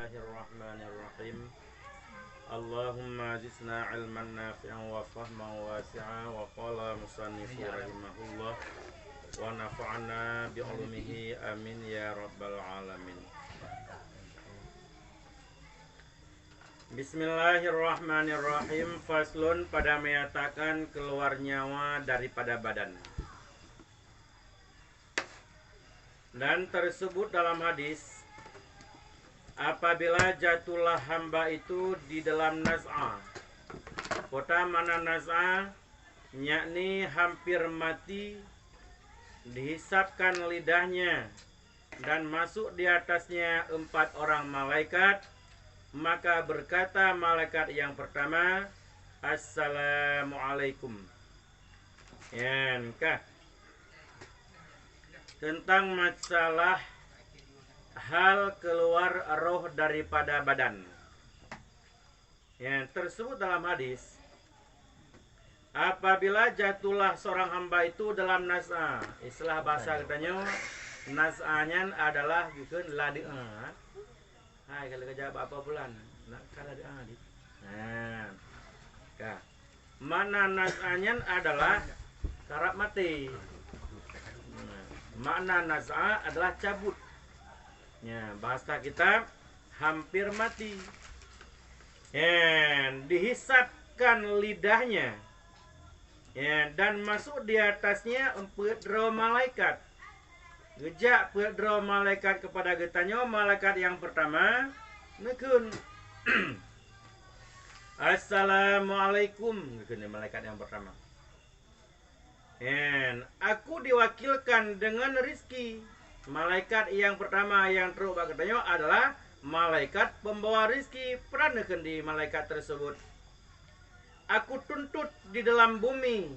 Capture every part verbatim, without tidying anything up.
Bismillahirrahmanirrahim. Allahumma zidna ilman nafi'an wa fahman wasi'a, wa qala musannifu rahimahullah, wa nafa'na bi ulumihi, amin ya rabbal alamin. Bismillahirrahmanirrahim. Faslun, pada menyatakan keluar nyawa daripada badan. Dan tersebut dalam hadis, apabila jatuhlah hamba itu di dalam naz'ah. Peue makna naz'ah, yakni hampir mati, dihisabkan lidahnya, dan masuk di atasnya empat orang malaikat, maka berkata malaikat yang pertama, "Assalamualaikum." Nyan kah. Tentang masalah hal keluar roh daripada badan. Yang tersebut dalam hadis, apabila jatuhlah seorang hamba itu dalam naz'ah, istilah bahasa geutanyoe, naz'ah nyan adalah geukheun ladeu'ah. Hai, kalau kerja apa bulan, nak kalah doa di. Ha. Ka. Makna naz'ah nyan adalah karab maté. Makna naz'ah adalah cabut. Ya, bahasa kita hampir mati. Ya, dihisabkan lidahnya. Ya, dan masuk di atasnya empat droe malaikat. Geujak peuet droe malaikat kepada geutanyoe, malaikat yang pertama, neukheun, "Assalamualaikum," neukheun malaikat yang pertama. "Dan aku diwakilkan dengan rizki." Malaikat yang pertama yang trok bak geutanyoe adalah malaikat pembawa rizki. Peue neukheun di malaikat tersebut, "Aku tuntut di dalam bumi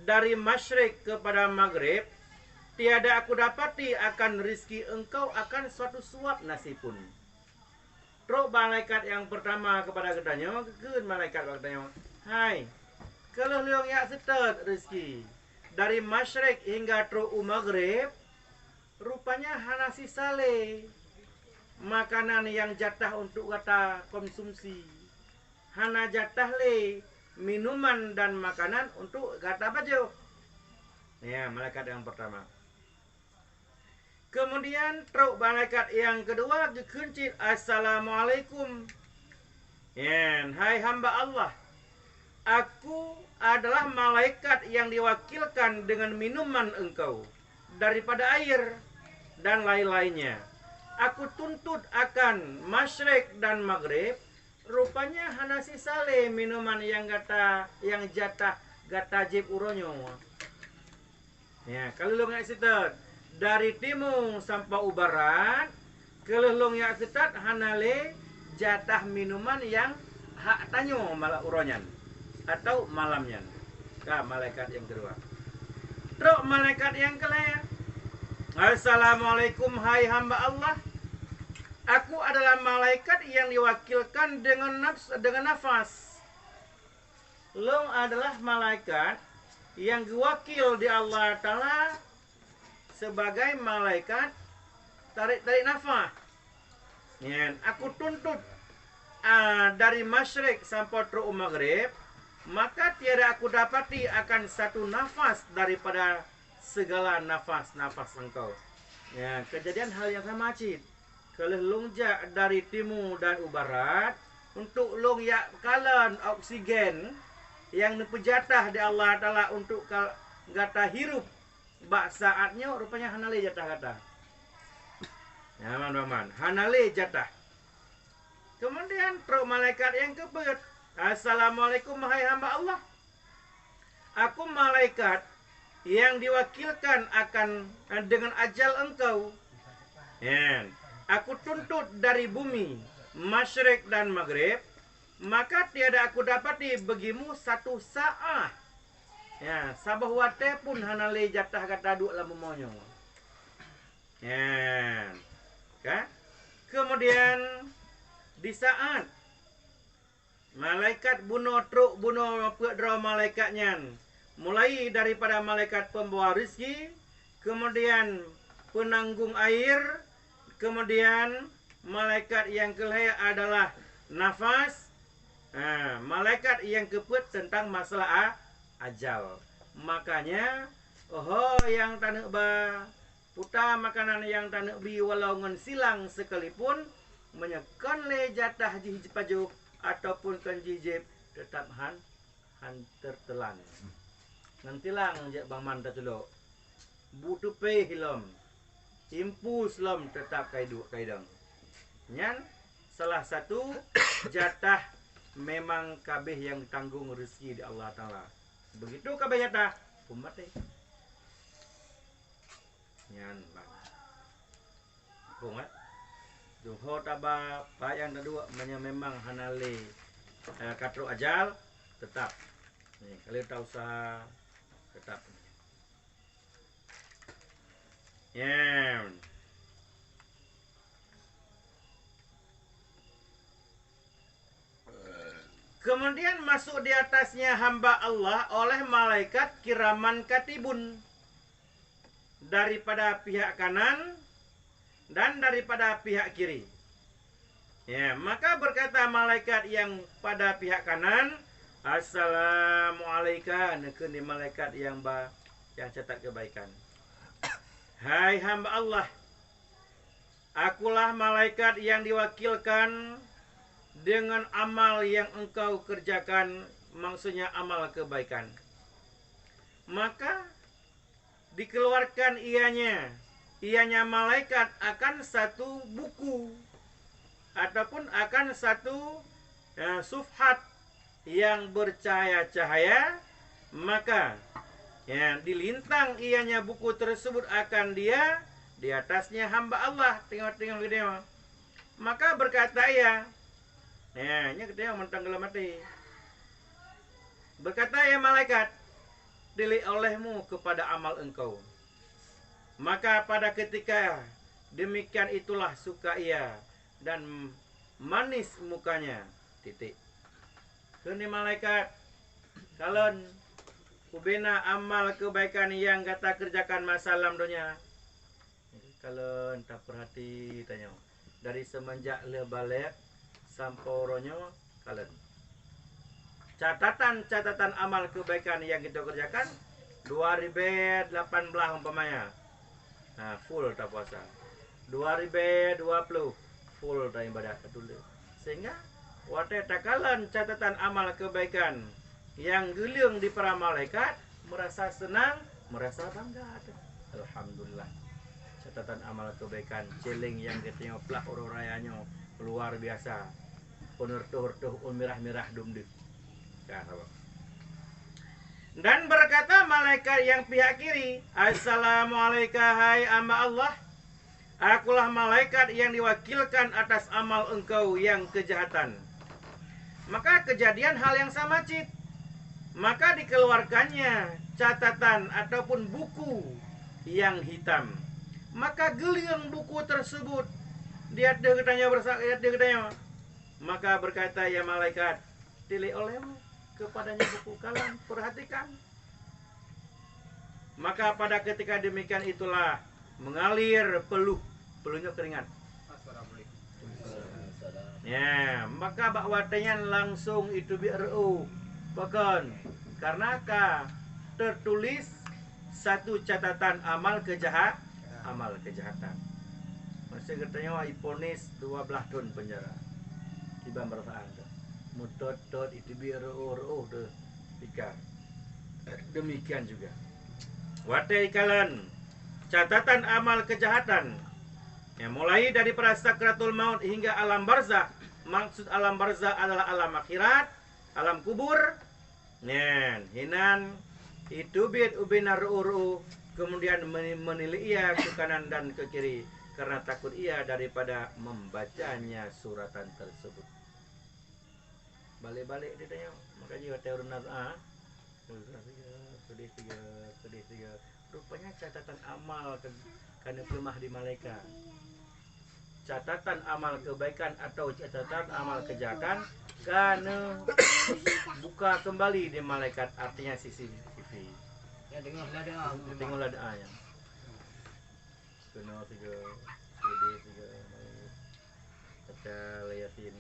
dari masyrik kepada maghrib, tiada aku dapati akan rizki engkau akan suatu suap nasi pun." Trok malaikat yang pertama kepada geutanyoe, geukheun malaikat bak geutanyoe, "Hai, ka lheueh lôn jak seutôt rizki dari masyrik hingga trok u maghrib, rupanya hana sisa lé makanan nyang jatah untuk gata konsumsi. Hana jatah lé minuman dan makanan untuk gata pajoh." Ya, malaikat yang pertama. Kemudian trok malaikat yang kedua geukheun cit, "Assalamualaikum." Nyan, "Hai hamba Allah, aku adalah malaikat yang diwakilkan dengan minuman engkau daripada air dan lain-lainnya. Aku tuntut akan masyrik dan maghrib, rupanya hana sisa lé minuman yang gata, yang jatah gata jieb uroe nyoe. Ya, ka lheueh lôn jak seutôt dari timu sampoe u barat, ka lheueh lôn jak seutôt hana lé jatah minuman nyang hak tanyoe malam uroe nyan atau malam nyan." Ka malaikat yang kedua. Trok malaikat yang keulhèe, "Assalamualaikum, hai hamba Allah. Aku adalah malaikat yang diwakilkan dengan nafs-, dengan nafas." Lôn adalah malaikat nyang geuwakil di Allah Taala sebagai malaikat tarék-tarék nafas. Nyan, aku tuntut, a, dari masyrik sampoe trok u maghrib, maka tiada aku dapati akan satu nafas daripada segala nafas-nafas engkau. Ya, kejadian hal yang sama cit. Ka lheueh lôn jak dari timu dan u barat, untuk lôn jak kalon oksigen nyang neupeujatah di Allah Taala untuk ka-, gata hirup bak saat nyoe, rupanya hana lé jatah gata. Nyan, aman-aman, hana lé jatah. Kemudian trok malaikat nyang keupeuet, "Assalamualaikum, hai hamba Allah. Aku malaikat yang diwakilkan akan, dengan ajal engkau. Nyan, aku tuntut dari bumi, masyrik dan maghrib, maka tiada aku dapati bagimu satu saat." Ya, saboh watèe pun hana lé jatah gata duek lam bumoe nyoe. Nyan, ka? Kemudian, di saat malaikat bunoe trok bunoe peuet droe malaikat nyan, mulai daripada malaikat pembawa rizki, kemudian penanggung air, kemudian Malaikat nyang keulhèe adalah nafas. Ha, malaikat nyang keupeuet teuntang masalah a-, ajal. Makanya, ho nyang taneuk ba, puta makanan nyang taneuk bri walau ngon silang sekalipun, meunyoe kon lé jatah jih jipajoh ataupun kon jih jieb, teutap han, han teuteulan. Ngon silang jak banmandum taculok. Bu teupéh lom, impus lom teutap kaidu-, kaidong. Nyan salah satu jatah memang kabéh nyang tanggong rezeki di Allah Taala. Begitu kabéh jatah, pun maté. Nyan ban. Phôn, eh? Duho taba, pat nyang taduek, meunyoe memang hana lé, eh, ka trok ajal, teutap. Ni, ka lheueh ta usaha, teutap. Nyan. Kemudian masuk di atasnya hamba Allah oleh malaikat kiraman katibun daripada pihak kanan dan daripada pihak kiri. Ya, maka berkata malaikat yang pada pihak kanan, "Assalamu'alaika," neukheun di malaikat nyang ba, nyang catat kebaikan. "Hai hamba Allah, akulah malaikat yang diwakilkan dengan amal yang engkau kerjakan," maksudnya amal kebaikan. Maka dikeluarkan ianya, ianya malaikat akan satu buku ataupun akan satu, eh, sufhat yang bercahaya-cahaya, maka, ya, dilintang ianya buku tersebut akan dia, di atasnya hamba Allah, tengok-tengok geutanyoe. Maka berkata ia, ya, nyoe geutanyoe mantong gohlom maté. Berkata ia malaikat, "Tilik olehmu kepada amal engkau." Maka pada ketika demikian itulah suka ia dan manis mukanya. Titik. Kheun di malaikat, "Kalon, ubena amal kebaikan nyang gata kerjakan masa lam donya." Kalon tapeurhati tanyoe. Dari semenjak lheueh balek sampoe uroe nyoe, kalon. Catatan-catatan amal kebaikan nyang geutanyoe kerjakan, dua ribèe lapan blaih umpamanya. Ha, full tapuasa. Dua ribèe dua ploh, full taibadat, tatuléh. Sehingga watèe takalon catatan amal kebaikan nyang geuleueng di para malaikat, merasa senang, merasa bangga. Alhamdulillah. Catatan amal kebaikan, céléng nyang geutanyoe plah uroe raya nyoe luar biasa. Peuneurtoh-reurtoh ôn mirah-mirah dum deuh. Ka, sabar. Dan berkata malaikat yang pihak kiri, "Assalamu'alaika, hai hamba Allah. Akulah malaikat yang diwakilkan atas amal engkau yang kejahatan." Maka kejadian hal yang sama cit. Maka dikeluarkannya catatan ataupun buku yang hitam. Maka geuleueng buku tersebut di ateueh geutanyoe, bersa-, di ateueh geutanyoe. Maka berkata ia malaikat, "Tilik olehmu kepadanya buku, kalon, perhatikan." Maka pada ketika demikian itulah mengalir peluh, peluh nyoe keuringat. Ya, maka bak watèe nyan langsung iteubiet reu'oh. Pakon? Karena ka tertulis satu catatan amal kejahat, amal kejahatan. Maksud geutanyoe iponis dua belas thon penjara. Kiban peurasaan teuh. Meutot-tot iteubiet reu'oh-reu'oh teuh tika. Demikian juga. Watèe ikalon catatan amal kejahatan, ya, mulai daripada sakratul maut hingga alam barzakh. Maksud alam barzakh adalah alam akhirat, alam kubur. Nyan, hinan iteubiet ubena reu'oh-reu'oh, kemudian meni-, menilik ia ke kanan dan ke kiri, karena takut ia daripada membacanya suratan tersebut. Balek-balek di tanyoe, maka jih watèe ureueng na, ah, keudéh sigoe, keudéh sigoe, keudéh sigoe. Rupanya catatan amal ka, ka neupeuleumah di malaikat. Catatan amal kebaikan atau catatan amal kejahatan ka neubuka kembali di malaikat, artinya C C T V. Ya, deungoe lah doa. Deungoe lah doa nyan. Keunoe sigoe, keudéh sigoe. Al-Yasin.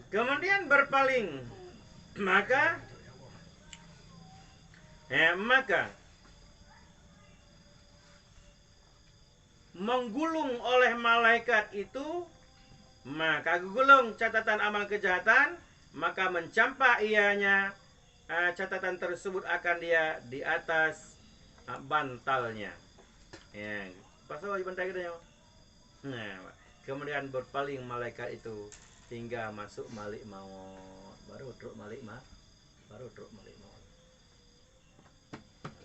Kemudian berpaling, maka, eh, maka menggulung oleh malaikat itu, maka geugulong catatan amal kejahatan, maka mencampak ianya, ah, catatan tersebut akan dia di atas, ah, bantalnya. Ya, pasal baju bantal kita nyawa. Nah, kemudian berpaling malaikat itu hingga masuk Malik Maut. Baru trok Malik Ma-, baru trok Malik Maut.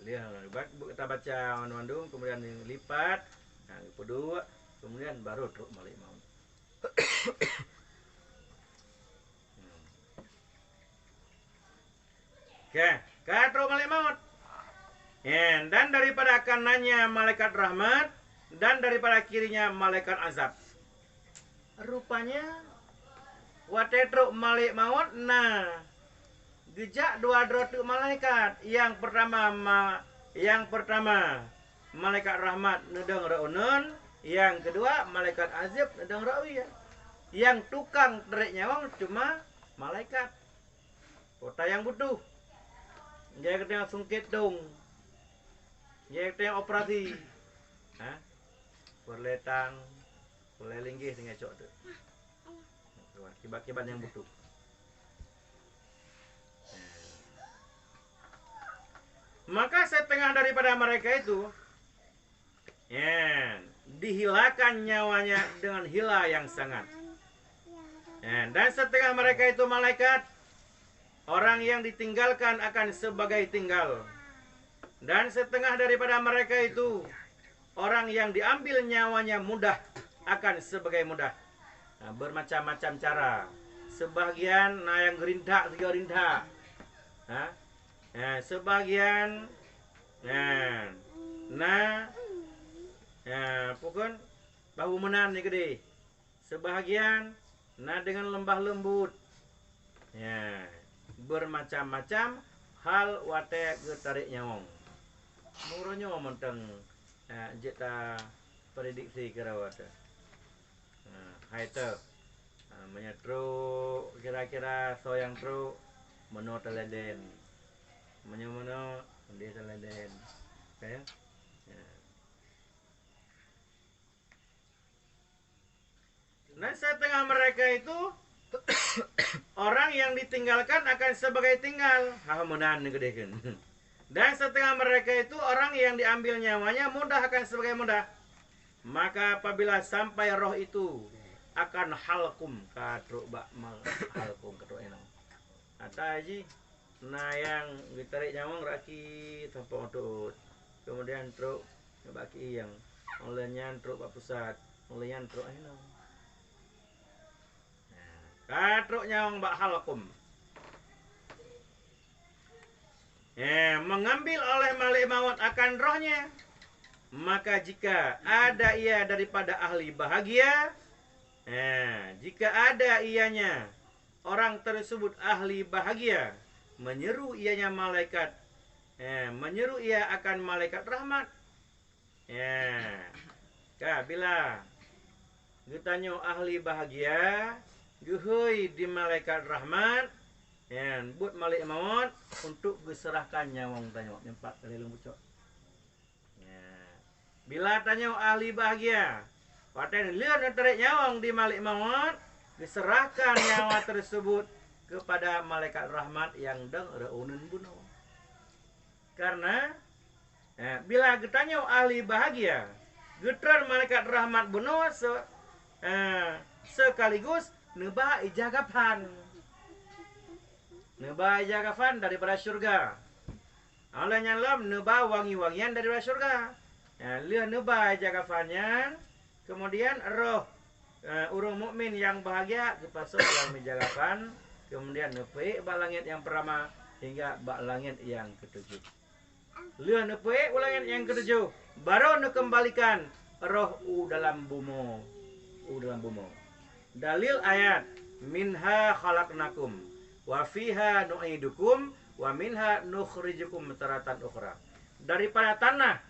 Lihat, buat, buat kita baca mandum, kemudian lipat, nah, peuduek, kemudian baru trok Malik Maut. Hmm. Oke, ka trok Malik Maut. Ya, dan daripada kanannya malaikat rahmat, dan daripada kirinya malaikat azab. Rupanya, watée trok Malik Maut na geujak dua droe teuk malaikat. Nyang pertama ma-, nyang pertama malaikat rahmat neudong rot uneuen, nyang keudua malaikat azab neudong rot wie. Nyang tukang tarék nyawöng cuma malaikat. Kota nyang butuh. Jai geutanyoe sungkét dong. Jai geutanyoe operasi. Ha? Peureulée tang, peureulée linggih tinggai cok tu. Kiban-kiban nyang butuh. Maka setengah daripada mereka itu, ya, dihilakan nyawanya dengan hila yang sangat. Ya, dan setengah mereka itu malaikat, orang yang ditinggalkan akan sebagai tinggal. Dan setengah daripada mereka itu, orang yang diambil nyawanya mudah akan sebagai mudah. Nah, bermacam-macam cara. Sebahagian na nyang geurintak, sigoe rintak. Ha? Ya, sebahagian, ya, na, ya, pokon bahu meunan ni keudeh. Sebahagian na dengan lemah lembut. Ya, bermacam-macam hal watée geutarék nyawöng. Meunyoe mantong, eh, jeuet ta prediksi kira watée. Nah, hai teu. Ah, meunyoe trok, kira-kira soe nyang trok, meunoe teuladen. Meunyoe meunoe, udeh teuladen. Oke? Ya. Dan setengah mereka itu orang yang ditinggalkan akan sebagai tinggal. Ha, meunan ni keudeh kan. Dan setengah mereka itu orang yang diambil nyawanya mudah akan sebagai mudah. Maka apabila sampai roh itu akan halkum, ka trok bak ma-, halkum, ka trok inong. Ata jih na nyang geutarék nyawöng raki sampoe utot. Kemudian trok bak kieng. Óh lheueh nyan trok bak pusat. Óh lheueh nyan trok inong. Nah, ka trok nyawöng bak halkum. Eh, mengambil oleh Malik Maut akan rohnya. Maka jika ada ia daripada ahli bahagia, eh, jika ada ianya orang tersebut ahli bahagia, menyeru ianya malaikat, eh, menyeru ia akan malaikat rahmat. Ya. Ka, bila geutanyoe ahli bahagia, geuhôi di malaikat rahmat, ya, buet Malik Maut untuk geuseurahkan nyawöng tanyoe. Nyoe pat kali lôn bucok. Ya. Bila tanyoe ahli bahagia, watée lheueh neutarek nyawöng di Malik Maut, geuseurahkan nyawa tersebut kepada malaikat rahmat nyang dong rot uneuen bunoe. Karena, eh, bila geutanyoe ahli bahagia, geutreun malaikat rahmat bunoe se-, eh, sekaligus neuba ija kafan. Neuba ija kafan daripada syeuruga. Óh lheueh nyan lom neuba wangi-wangian daripada syeuruga. Eh, lheueh neuba ija kafan nyan, kemudian roh, eh, ureuëng mukmin nyang bahagia geupasoe lam ija kafan, kemudian neupeuék bak langét nyang peurama hingga bak langét nyang keutujoh. Lheueh neupeuék u langét nyang keutujoh, barô neukeumbalikan roh u dalam bumoe, u dalam bumoe. Dalil ayat, "Minha khalaqnakum, wa fiha nu'idukum, wa minha nukhrijukum taratan ukhra." Daripada tanah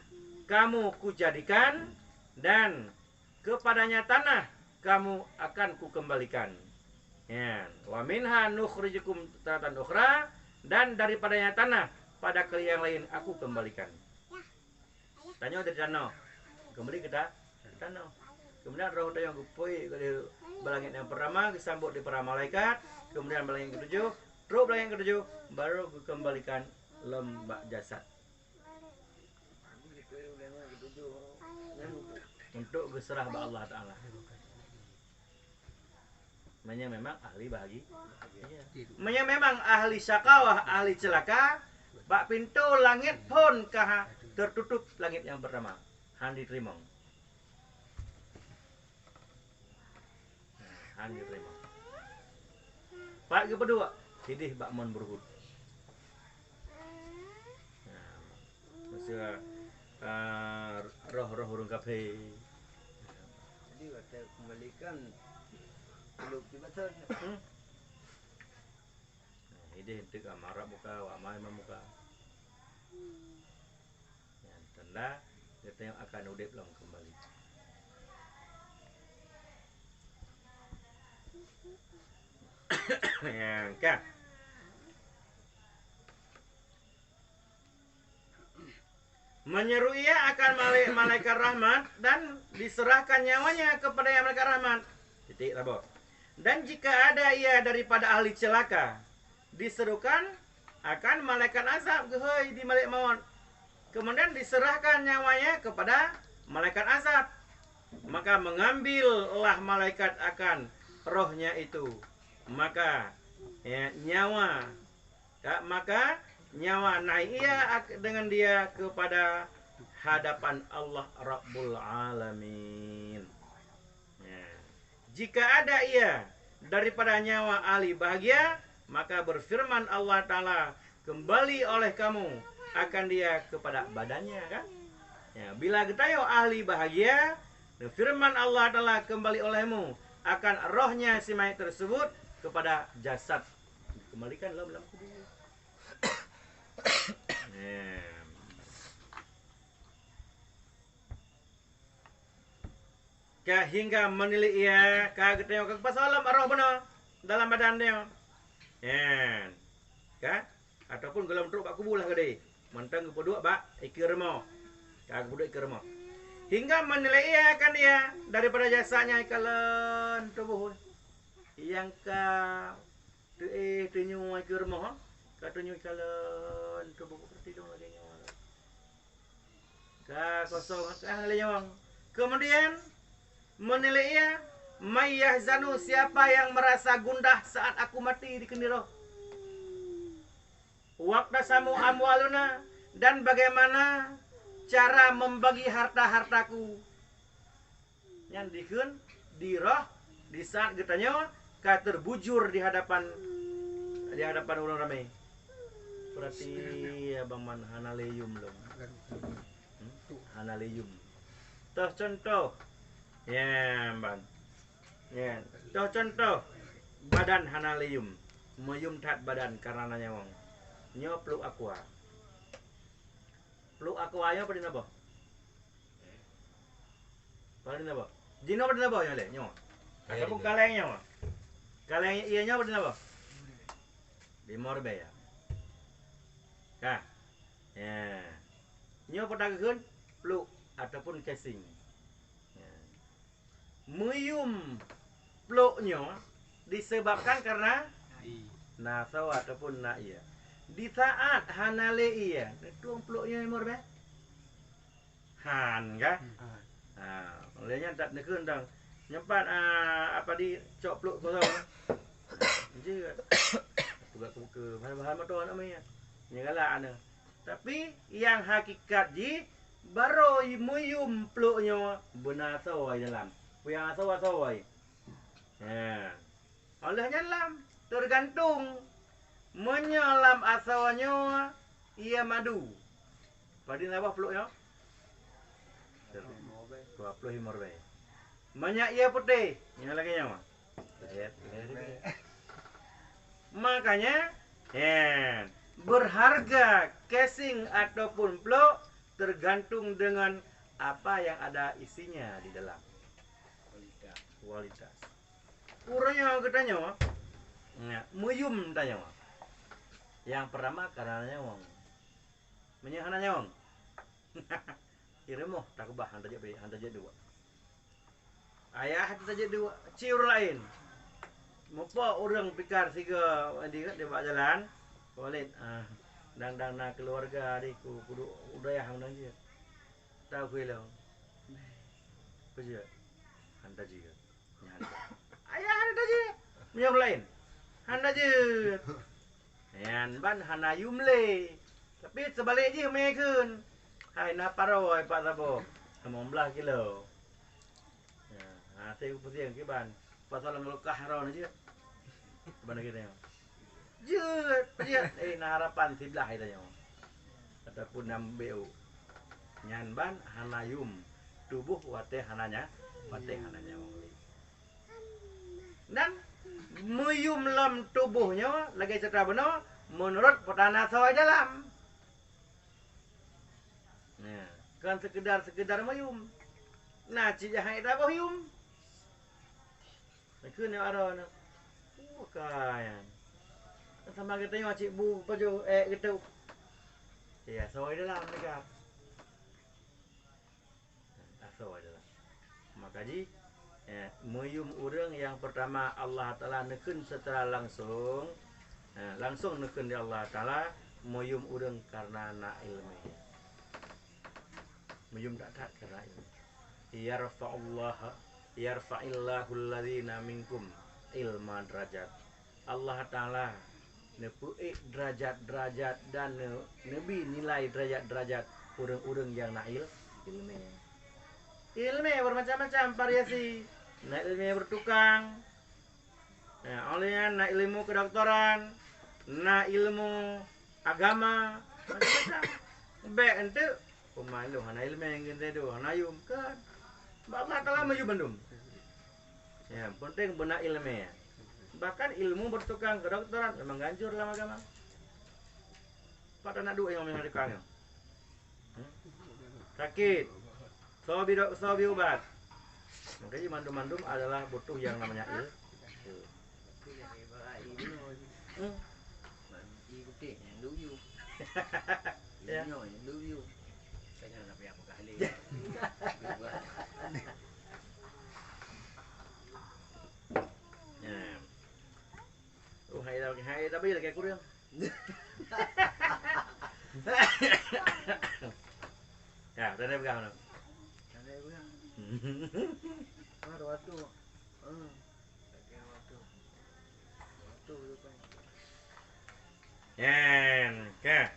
kamu kujadikan, dan kepadanya tanah kamu akan kukembalikan. Ya, wa minha nukhrijukum taratan ukhra, dan daripadanya tanah pada kali yang lain aku kembalikan. Tanyoe dari tanoh, kembali ke ta-, tanoh. Kemudian roh tanyoe geupeuék di langit nyang pertama, geusambot di para malaikat, kemudian bak langit ketujoh, trok bak langit ketujoh, baru geukembalikan lom bak jasad. Untuk geuseurah bak Allah Taala. Meunyoe memang ahli bahagia. Meunyoe memang ahli syakawah, ahli ceulaka, bak pintoe langét phon ka tertutup langét nyang pertama, han jiteurimong. Han jiteurimong. Pat geupeuduek, sideh bak mon beuruhut. Nah, maksudnya, ah, roh-roh ureuëng kafé. Jadi, watée kembalikan, kulub di badan. Hmm. Nah, ideh enteuk amarab muka, wa amai muka. Nyan tanda geutanyoe akan udeb lom kembali. Nyan ka. Menyeru ia akan male-, malaikat rahmat dan diserahkan nyawanya kepada yang malaikat rahmat. Titik, saboh. Dan jika ada ia daripada ahli celaka, diserukan akan malaikat azab geuhôi di malek maut. Kemudian diserahkan nyawanya kepada malaikat azab. Maka mengambillah malaikat akan rohnya itu. Maka, ya, nyawa, ya, maka nyawa naik ia ak-, dengan dia kepada hadapan Allah Rabbul Alamin. Ya. Jika ada ia daripada nyawa ahli bahagia, maka berfirman Allah Taala, "Kembali oleh kamu akan dia kepada badannya," kan? Ya, bila geutanyoe ahli bahagia, firman Allah Taala, "Kembali olehmu akan rohnya si mayat tersebut kepada jasad." Kembalikan lom lam kubur. Ya. Ka hingga meunilék ia, ka geutanyoe ka geupasoe lom roh bunoe dalam badan nyoe. Nyan. Ka? Ataupun gohlom trok bak kubu lah keudeh. Mantong geupeuduek bak ikeue rumoh. Ka geupeuduek ikeue rumoh. Hingga meunilék ia akan dia daripada jasad nyang ikalon tuboh. Nyang ka teuéh teunyoe ikeue rumoh, ka teunyoe ikalon tuboh, ka tidong lagée nyoe. Ka kosong, ka lé nyawöng. Kemudian, meunilék ia, "Man yahzanu, siapa yang merasa gundah saat aku mati dikeunong roh? Waqtasamu amwaluna, dan bagaimana cara membagi harta-hartaku?" Nyan dikheun di roh di saat geutanyoe ka terbujur di hadapan, di hadapan ureuëng ramé. Berarti Abang Man hana lé yum lom. Hmm? Hana lé yum. Toh contoh. Ya, Ban. Ya. Toh contoh. Badan hana lé yum. Meuyum that badan karena na nyawöng. Nyoe pluek aqua. Pluek aqua nyoe padum saboh? Padum saboh? Jinoe padum saboh nyoe lé, nyoe. Ataupun kaleng nyoe. Kaleng ié nyoe padum saboh? Limong ribèe ya. Ka. Ya. Nyoe peue takheun pluek ataupun casing. Ya. Meuyum pluek nyoe disebabkan karena na asoe ataupun na ié. Di saat hana lé ié, neutueng pluek nyoe limong ribèe? Han, ka? Hmm. Ha, lé nyan that neukheun dong. Nyoe pat, a, apa di cok pluek kosong. Jeuet. Peugah keu, keu bahan-bahan moto aneuk miet. Nyan galak aneuk. Tapi nyang hakikat jih, barô meuyum pluek nyoe beuna asoe dalam. Peue nyang asoe-asoe. Ha. Óh lheueh nyan lam, teugantung. Meunyoe lam asoe nyoe ié madu. Padum saboh pluek nyoe? Dua puluh lima ribèe. Meunyoe ié putéh, nyoe lagèe nyoe. Makanya, nyan, Berharga casing ataupun plôk tergantung dengan apa yang ada isinya di dalam. Kualitas. Ureuëng nyang geutanyoe, nyan, meuyum tanyoe. Nyang peurtama karena nyawöng. Meunyoe hana nyawöng, i rumoh takeubah, hana tajak bri, hana tajak duek. Ayah hana tajak duek, ci ureuëng laén. Mupo ureuëng pikar sigoe di, di bak jalan, Walid, ah, dang-dang na keuluwarga di ku, kuduek u dayah meunan jeuet. Tahu ku ilong. Peue jeuet? Hana tajeuet. Nyan. Ayah hana tajeuet. Meunyoe laén, hana jeuet. Nyan ban hana yum lé. Tapi seubalek jih mé kheun. Hai na paroe Pak Saboh, limong blaih kilo. Ya, hase kupeusieng kiban. Pasal ngeulukah droe jeuet. Kiban lagée nyoe. Jeuet, jeuet. Eh, na harapan siblaih tanyoe. Ataupun nam B U. Nyan ban hana yum tuboh watée hana nya, watée hana nyawöng lé. Dan meuyum lom tuboh nyoe lagée citra bunoe meunurot peutanda soe dalam. Nah, kon sekedar-sekedar meuyum. Na cit jahai taboh yum. Neukheun nyoe aroe nyoe. Bukai. Sama geutanyoe cit bu pajoh ék geutoh. Ya, soe dalam dekat. Asoe adalah. Maka jih, eh, meuyum ureuëng nyang peurtama Allah Taala neukheun secara langsong, eh, langsong neukheun di Allah Taala, meuyum ureuëng karena na iéleumé. Meuyum that-that karena iéleumé. Yarfa'ullah, yarfa'illahul ladzina minkum ilma darajat. Allah Taala neupeuék deurajat-deurajat dan ne-, neubi nilai deurajat-deurajat ureuëng-ureuëng nyang na il-, iéleumé. Iéleumé bermacam-macam variasi. Na iéleumé bertukang, na, óh lheueh nyan na ilmu kedoktoran, na ilmu agama, macam-macam. Bék enteuk, "Peue ma lôn hana iéleumé ngon teuh, hana yum." Kan? Bak Allah Taala meuyum bandum. Ya, penting beuna iéleumé. Bahkan ilmu bertukang kedokteran memang ganjur lam agama. Pat na duek nyang memang tukang nyoe? Hmm? Sakét. Soe bi dok-, soe bi ubat? Maka jih mandum-mandum adalah butuh yang namanya il-, il-, hmm? Ya. Ya. Oh, hai dah, hai dah bagi lagi kurang. Ya, dah ada pegang tu. Dah ada pegang. Baru waktu. Hmm. Lagi waktu. Waktu tu kan. Yan, ka.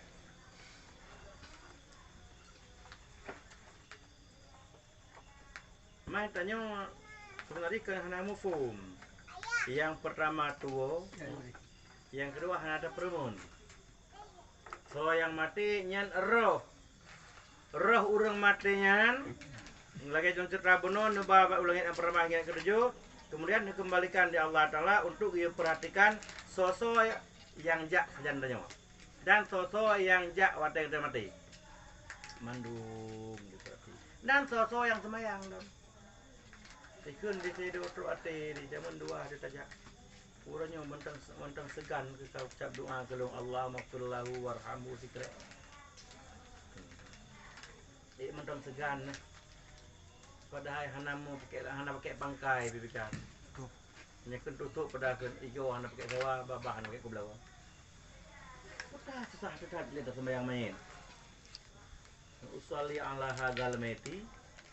Mai tanyoe sebenarnya kan hana muphom. Yang pertama tuwo, yang kedua hana ada peureumeun. Soe nyang maté nyan roh. Roh ureuëng maté nyan lagée jong ceutra bunoe neuba bak u langét nyang pertama hingga nyang ketujoh, kemudian neukeumbalikan di Allah Taala untuk geupeurhatikan soe-soe nyang jak sajan tanyoe. Dan soe-soe nyang jak watée gata maté. Mandum dipeurati. Dan soe-soe nyang seumayang dan ikheun di sidroe trok até di jameun dua di tajak. Uroe nyoe mantong, mantong seugan keu ka ucab doa keu lôn, "Allahumma ighfir lahu warhamhu," sikrek. Eh, mantong seugan nah. Padahai hana meupaké, hana paké pangkai pipikan. Nyoe kheun tutok pada kheun igoe hana pakai sewa, babah hana pakai kublawa. Maka susah teutat lé taseumbahyang manyét. Usalli ala hadzal maiti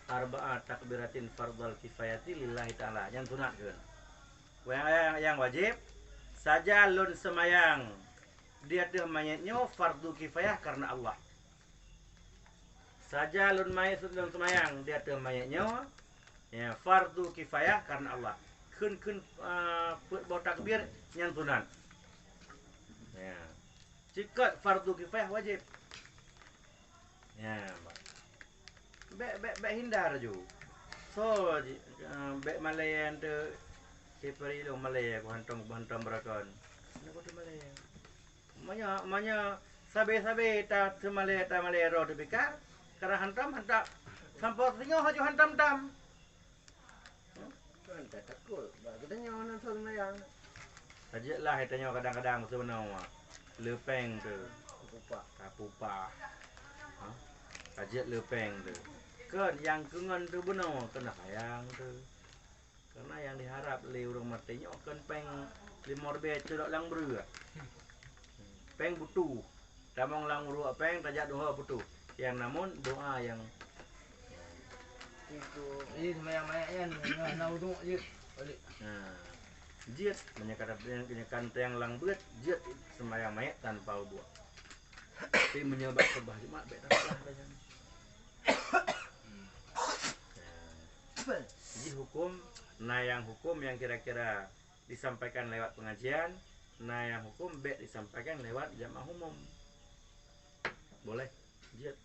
arba'a takbiratin fardhal kifayati lillahi ta'ala. Nyan sunat kheun. Nyang, nyang, nyang wajéb, saja lôn seumayang di ateueh manyét nyoe fardu kifayah karena Allah. Saja lôn mayét, lôn seumayang di ateueh manyét nyoe, ya, fardu kifayah karena Allah. Kheun-kheun, ah, peuet boh takbir nyan sunat. Ya. Cikot fardu kifayah wajéb. Ya, bék, bék, bék hindar ju. Soe ji, ah, bék malée enteuk, si peri lôn malée, ku hantom, ku hantom beurakon. Nyoe ku teumalée. Meunyoe, meunyoe sabe-sabe ta-, seumalée tamalée droe teupika, karena hantom, hantom, sampoe singoh haju hantom tam. Kan tatakot, bak geutanyoe hana soe seumayang. Tajeuet lah geutanyoe kadang-kadang seubeuna leupeng tu. Tapupah. Tapupah. Ha? Tajeuet leupeng tu. Kon nyang keungon tu bunoe keuneuk sayang tu. Karena nyang diharap lé ureuëng maté nyoe kon péng limong ribée codok lam breueh. Péng butuh. Tamong lam uruek péng tajak doa butuh. Nyang namun doa nyang Itu, ini sembahyang mayat nyan, na, na uduk je. Balik. Ha. Jeuet, meunyoe kata, meunyoe kan teuang lam beuet, jeuet sembahyang mayat tanpa uduk. Tapi meunyoe bak khutbah Jumat, bèk tanpa uduk. Nah, jadi hukum, na nyang hukum nyang kira-kira disampaikan lewat pengajian, na nyang hukum bèk disampaikan lewat jamaah umum. Boleh, jeuet.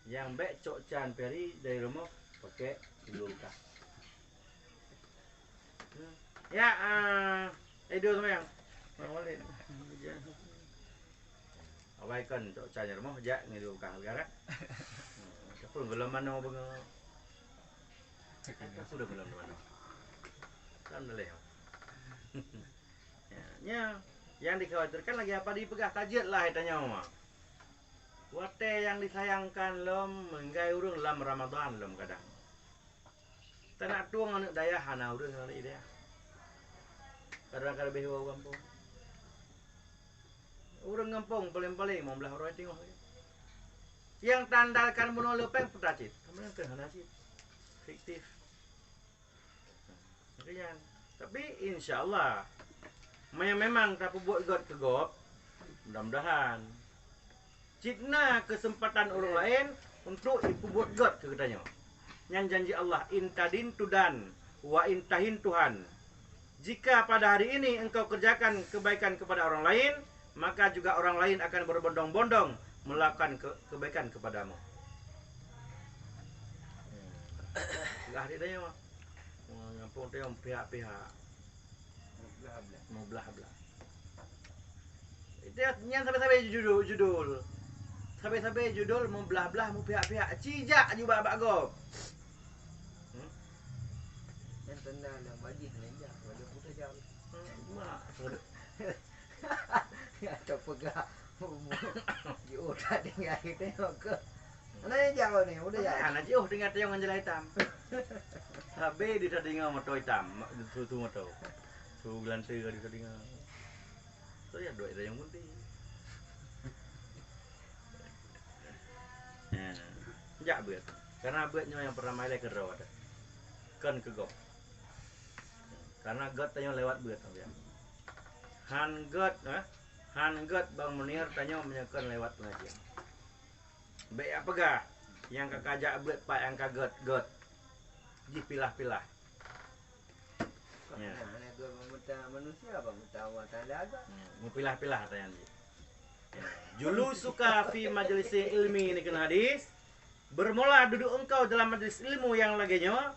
Nyang bèk cok can peri dari rumoh pakai dua bekas. Ya, ah, eh, dua sama yang. Bang Walid. Awai kan cok can rumoh jak ngi dua bekas gara. Ataupun belum mana bengok. Aku dah belum mana. Kan boleh. Ya, nya, nyang dikhawatirkan lagèe apa dipeugah, tajeuet lah tanyoe. Watèe nyang disayangkan lom meunggai ureueng lam Ramadhan lom kadang. Tanak tueng aneuk dayah hana ureueng hana idéh. Kadang ka leubeh woe gampông. Ureueng gampông paleng-paleng limong blaih uroe teungoh. Nyang taandalkan bunoe leupeng peue cit. Kamoe kan hana cit. Fiktif. Makanya, tapi insya Allah, meunyoe memang tapeubuet gét keu gob, mudah-mudahan cit na keuseumpatan ureueng laén untuk jipeubuet gét keu geutanyoe. Nyan janji Allah, "In tadin tudan, wa in tahin tuhan." Jika pada hari ini engkau kerjakan kebaikan kepada orang lain, maka juga orang lain akan berbondong-bondong melakukan ke-, kebaikan kepadamu. Hmm. Lah dia tanya, Mak. Wah, ngampông teuh pihak-pihak. Meublah-blah. Meublah-blah. Itu nyan sabe-sabe judul, judul. Sabe-sabe judul meublah-blah, meupihak-pihak. Cijak jubah bak gob. Hmm? Nyan tanda lam bajih nyan jak, walaupun tajam. Hmm, mak. Ya, tak peugah. Jiôh that tinggai tengok ke. Mana yang jauh ni? Udah ya. Hana jiôh tinggai tengok ngon jalan hitam. Sabe di tadinga moto hitam, mak, su, su moto. Su geulante ka di tadinga. Tu ya duek tayong gunting. Ya. Jak beuet. Karena beuet nyoe nyang peuramai lé keudroe. Kon keu gob. Karena gét tanyoe lewat beuet, ya. Han gét, eh? Han gét Bang Munir tanyoe meunyoe kon lewat pengajian. Bèk jak peugah, nyang ka kajak beuet pat nyang ka gét, gét. Jipilah-pilah. Ya. Nah, hana gét peumeuta manusia, peumeuta Allah Taala agam. Ya, meupilah-pilah ata nyan jih. Ya. Julusuka fi majlisi ilmi ni keunan hadis. Bermula duduk engkau dalam majlis ilmu yang lagèe nyoe,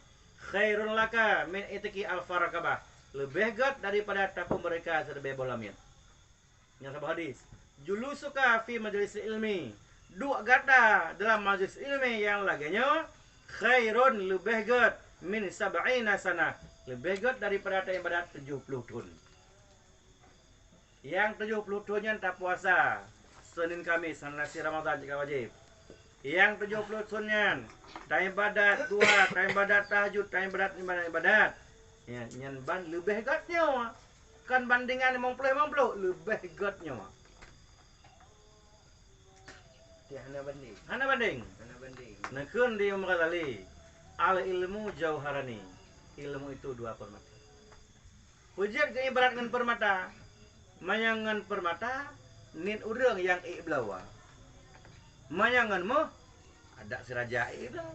khairun laka min itqi alfa raqabah. Leubeh gét daripada tapeumerdeka sireubée boh lamiet. Nyang saboh hadis. Julusuka fi majlis ilmi. Duek gata dalam majlis ilmi nyang lagèe nyoe, khairun leubeh gét min sab'ina sanah. Leubeh gét daripada taibadat tujoh ploh thon. Nyang tujoh ploh thon nyan tapuasa Senin Kamis, hana si Ramadhan jika wajéb. Nyang tujoh ploh thon nyan taibadat duha, taibadat tahajud, taibadat ibadat-ibadat. Nyan, nyan ban leubeh gét nyoe. Kon bandingan limong ploh limong ploh, leubeh gét nyoe. Ti hana banding. Hana banding. Hana banding. Neukheun di Imam Ghazali, "Al ilmu jauharani." Ilmu itu dua permata. Peue jeuet geuibarat ngon peurmata. Meunyoe ngon peurmata, niet ureueng nyang ék bloe. Meunyoe ngon méuh, adak si raja ék bloe.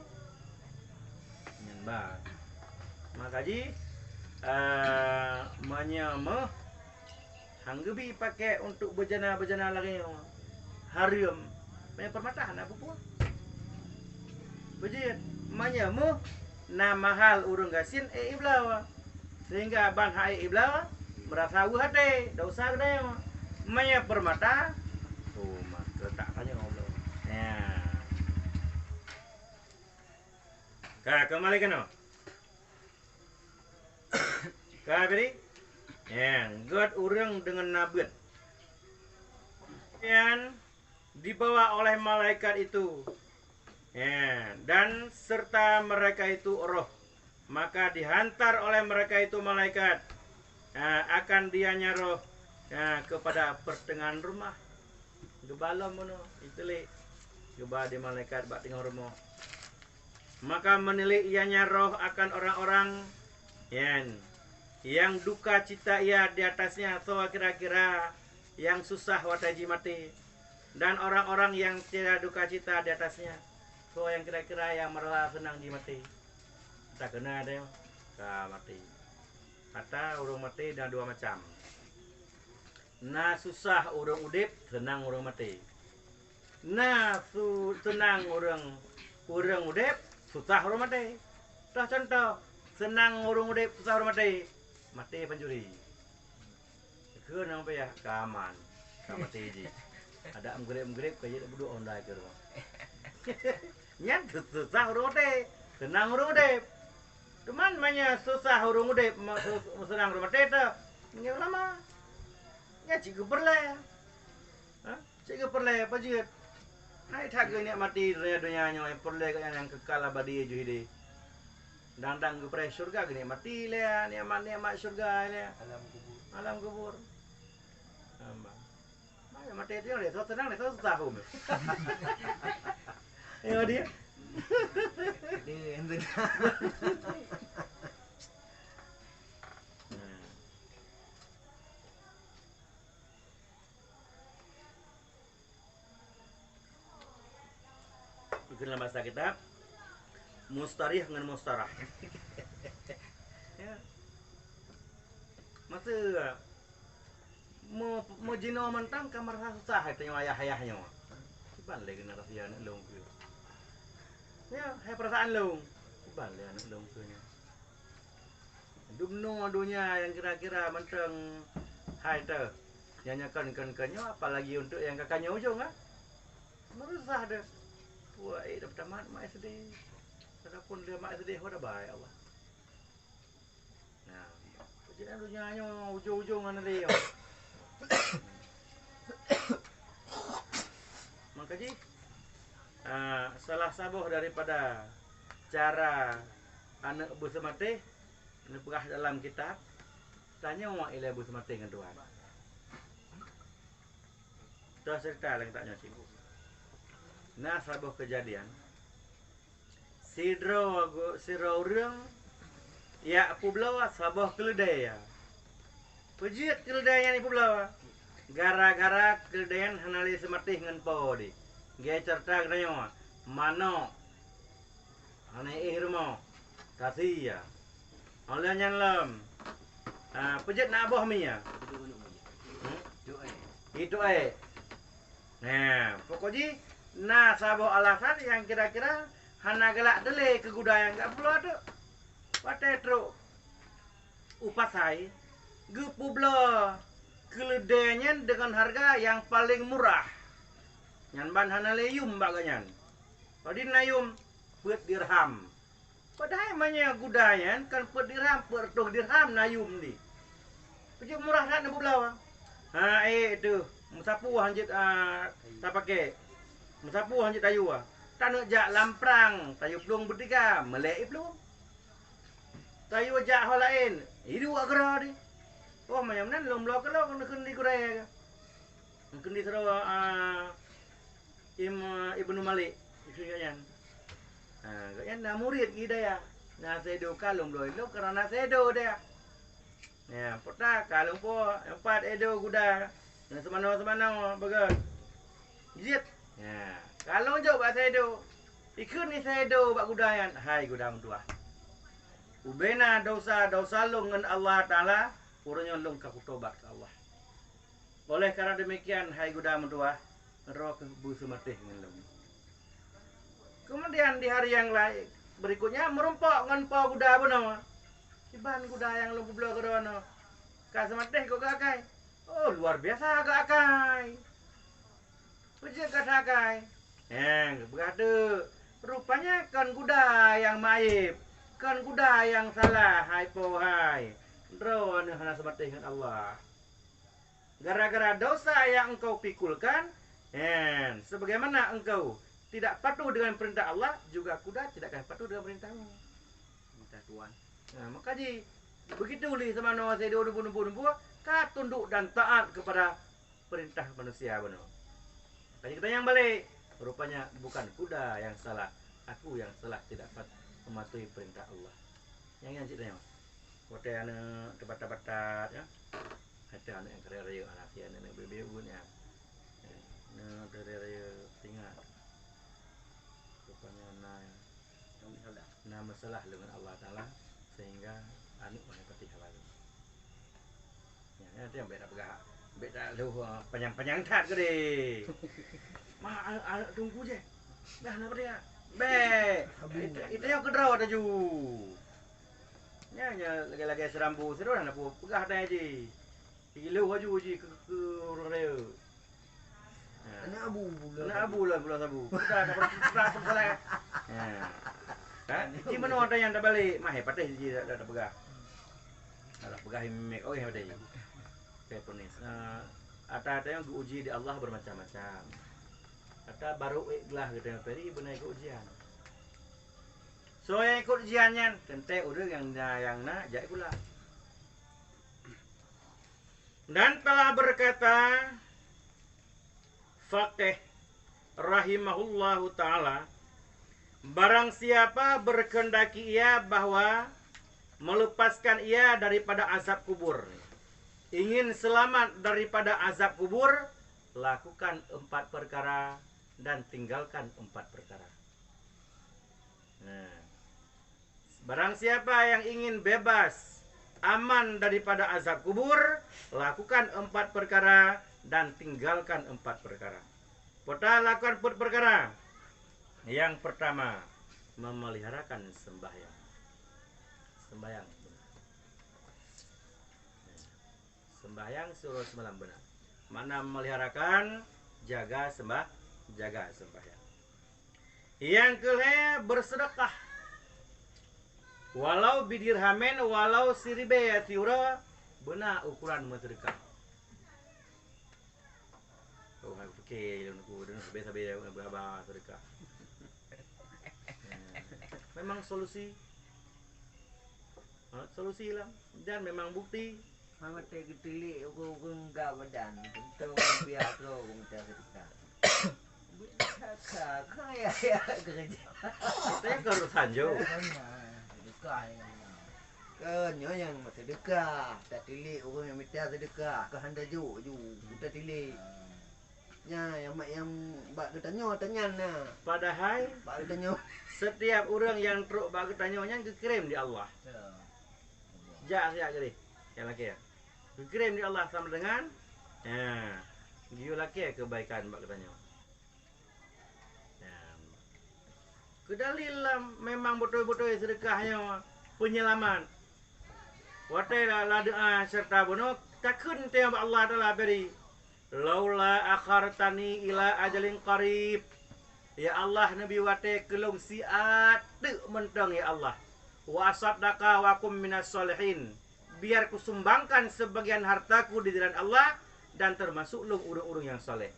Nyan ban. Maka jih, eh, meunyoe méuh, han geubi pakai untuk beujana-beujana lagèe nyoe. Hareuem. Meunyoe peurmata hana peue-peue. Peue jeuet, meunyoe méuh na mahal ureueng gasien ék ibloe, sehingga ban han ék ibloe, meurasa weueh até, dosa geutanyoe. Meunyoe peurmata, oh, maka tak tanyong Allah. Ya. Ka, keumbali keunoe. Ka, bri? Ya, gét ureuëng deungon na beuet. Nyan dibawa oleh malaikat itu, ya, dan serta mereka itu roh. Maka dihantar oleh mereka itu malaikat, ya, akan dianya roh, ya, kepada pertengahan rumah. Geuba lom bunoe, iteulék. Geuba di malaikat bak teungoh rumoh. Maka menilik ianya roh akan orang-orang, yan, yang duka cita ia di atasnya, soe kira-kira yang susah watée jih maté, dan orang-orang yang tiada duka cita di atasnya, soe yang kira-kira yang merasa senang jih maté. Takeuna deh, ka maté. Ata ureuëng maté na dua macam. Na susah ureuëng udeb, seunang ureuëng maté. Na su-, seunang ureuëng, ureuëng udeb, susah ureuëng maté. Toh contoh, seunang ureuëng udeb, susah ureuëng maté. Maté pancuri. Keu nyang payah ka aman, ka maté jih. Adak meugreb-meugreb ka jeuet budok honda keu rumoh. Nyan susah ureuëng maté, seunang ureuëng udeb. Teuma meunyoe susah ureuëng udeb, ma-, su-, seunang ureuëng maté teuh, nyoe lama. Nyan cit geupeureulée. Ha? Cit geupeureulée, apa jeuet? Hai that geunikmati donya, donya nyoe, peureulée geuh nyan nyang kekal abadi jih deh. Dang-dang geupreh syurga geunikmati lé, nikmat-nikmat syurga lé. Alam kubur. Alam kubur. Aman. Mana maté tu, dia susah senang, dia susah tahun. Ya, dia. Dia yang sedang. Ikut dalam bahasa kita, mustarih ngon mustarah. Ya. Masa me-, meujinoe mantong ka meurasa susah tanyoe ayah-ayah nyoe. Kiban lé generasi aneuk lôn keu. Ya, hai perasaan lôn. Kiban lé aneuk lôn keu nyoe. Dumnoe donya nyang kira-kira mantong hai teuh. Nyang nyoe kon, kon, kon nyoe, apalagi untuk nyang ka, ka nyoe ujong, ah. Meurusah deh. Wah, eh, dah tamat mak S D. Adapun dia mak S D, ho dah baik Allah. Nah, jadi donya nyoe ujong-ujong hana lé nyoe. Maka jih, ah, salah saboh daripada cara aneuk beuseumatéh neupeugah dalam kitab, tanyoe ilée beuseumatéh ngon Tuhan. Toh cerita lagée tanyoe cit. Na saboh keujadian, sidroe gu-, sidroe ureuëng jak peubloe saboh keuleudée. Peujeuet keuleudée nyan jipeubloe? Gara-gara keuleudée nyan hana lé seumatéh ngon po di. Geucerita geutanyoe, manok, hana éh rumoh, tasi ya. Óh lheueh nyan lom, ah, peujeuet na boh mi ya. Hmm? Itu éh. Nah, pokok jih na saboh alasan nyang kira-kira hana galak teulé keu guda nyang ka peubloe tu. Watée trok u pasai, geupeubloe keuleudée nyan deungon hareuga nyang paleng murah. Nyan ban hana lé yum bak gobnyan. Padum na yum? Peuet dirham. Padahai meunyoe guda nyan kon peuet dirham, peuet reutôh dirham na yum di. Peujeuet murah that neupeubloe. Ha, éh, teuh, meusapeue han jeuet, a, tapaké. Meusapeue han jeuet tayue. Taneuk jak lam prang, tayue plueng beutiga, meulée i plueng. Tayue jak ho laén, i duek keudroe di. Oh, manyam nan lôn bloe keu lôn, neukheun di gurée. Neukheun di sidroe, a, Im-, Ibnu Malik, isu nyan. Ha, gobnyan na murit Hidayah. Na seudo ka lôn bloe lôn, karena na seudo dia. Ya, peuta ka lôn po, empat edo guda. Ngon seumanoe-seumanoe beugét. Jeuet. Ya, ka lôn jok bak seudo. Ikheun ni seudo bak guda nyan, "Hai guda meutuwah. Ubena dosa-dosa lôn ngon Allah Taala, uroe nyoe lôn ka kutobat keu Allah." Oleh karena demikian, hai guda meutuwah, droe kheueh beuseumatéh ngon lôn. Kemudian di hari yang lain, berikutnya, meurumpok ngon po guda bunoe. Kiban guda nyang lôn peubloe keu droeneuh. Ka seumatéh kok keukai? Oh, luar biasa geuakai. Peue jeuet gata akai? Heng, geupeugah teuk. Rupanya kon guda nyang meuayeb, kon guda nyang salah, hai po hai. Droeneuh hana seumatéh ngon Allah. Gara-gara dosa yang engkau pikulkan, hen, sebagaimana engkau tidak patuh dengan perintah Allah, juga kuda tidak akan patuh dengan perintahmu. Perintah Tuhan. Nah, maka ji, begitu lé seumanoe sidroe nubu-nubu, ka tunduk dan taat kepada perintah manusia bunoe. Maka ji geutanyoe nyang balek, rupanya bukan kuda yang salah, aku yang salah tidak pat-, mematuhi perintah Allah. Nyang nyan cit tanyoe. Watèe aneuk teubatat-batat, ya. Watèe aneuk nyang karaya-raya, aneuk si aneuk-aneuk beuet-beuet nyan. Ya, aneuk teukaraya-raya, ingat. Rupanya na, na meusalah lé ngon Allah Taala, sehingga aneuk hana patéh haba lom. Nyan, nyan, nyan bèk tapeugah. Bèk talheueh, ah, panyang-panyang that keudéh. Ma, aneuk, aneuk teungku jih. Dah na peudeh. Bèk. Abu. Itu, itu nyang keudroe taju. Nyan, nyan lagèe-lagèe si Rambo sidroe na peue peugah dai jih. Ileuh laju jih keu, keu ureueng rayeuk. Ha. Aneuk abu bulan. Aneuk abu lah bulan sabu. Kita tak pernah, tak pernah salah. Ha. Ha? Aneuk abu. Ji meunoe ata nyang tabalek, mah, eh, patéh ji dak, dak, dak peugah. Dak peugah mek, oh, ya, patéh. Oke, penis. Eh, ata-ata nyang geuuji di Allah bermacam-macam. Ata barô ék glah geutanyoe peri beuna ikot ujian. Soe nyang ikot ujian nyan, teuntèe ureueng nyang na, nyang na jak gula. Dan telah berkata Faqih rahimahullahu taala, barang siapa berkehendaki ia bahwa melepaskan ia daripada azab kubur, ingin selamat daripada azab kubur, lakukan empat perkara dan tinggalkan empat perkara. Nah, barang siapa yang ingin bebas, aman daripada azab kubur, lakukan empat perkara dan tinggalkan empat perkara. Peue ta lakukan peuet perkara? Yang pertama, memeliharakan sembahyang. Sembahyang. Sembahyang siuroe simalam beuna. Makna memeliharakan, jaga sembah-, jaga sembahyang. Nyang keulhèe, bersedekah. Walau bidirhamin, walau siribèe siuroe, beuna ukuran meusedekah. Oh, hai pike lôn ku, lôn sabé-sabé beuraba sedekah. Memang solusi. Ha, solusi lah. Dan memang bukti. Maté geutilik ureueng-ureueng gak badan, teuntèe ureueng biasa ureueng mita sedekah. Sedekah, kan ya, ya, kerja. Saya kalau sanjo. Sedekah yang mana? Kan nyoe nyang sedekah, tatilik ureueng nyang mita sedekah, ka hana jok ju, tatilik. Nyan, nyang mak, nyang bak geutanyoe, tanyan na. Padahai, bak geutanyoe. Setiap ureueng nyang trok bak geutanyoe nyan geukirém di Allah. Ya. Jak siat keudeh, nyang lakèe. Geukirém di Allah sama dengan, ya, geuyue lakèe keubaikan bak geutanyoe. Ya. Keudalil lah memang beutôi-beutôi seudeukah nyoe peunyeulamat. Watèe la, la doa seureuta bunoe, takheun teuh bak Allah Taala bri, "Laula akhartani ila ajalin qarib." Ya Allah, neubi watèe keu lôn siat teuk mantong, ya Allah. "Wa asaddaqa wa akum minas shalihin." Biar kusumbangkan sebagian hartaku di jalan Allah dan termasuk lôn ureueng-ureueng nyang saleh.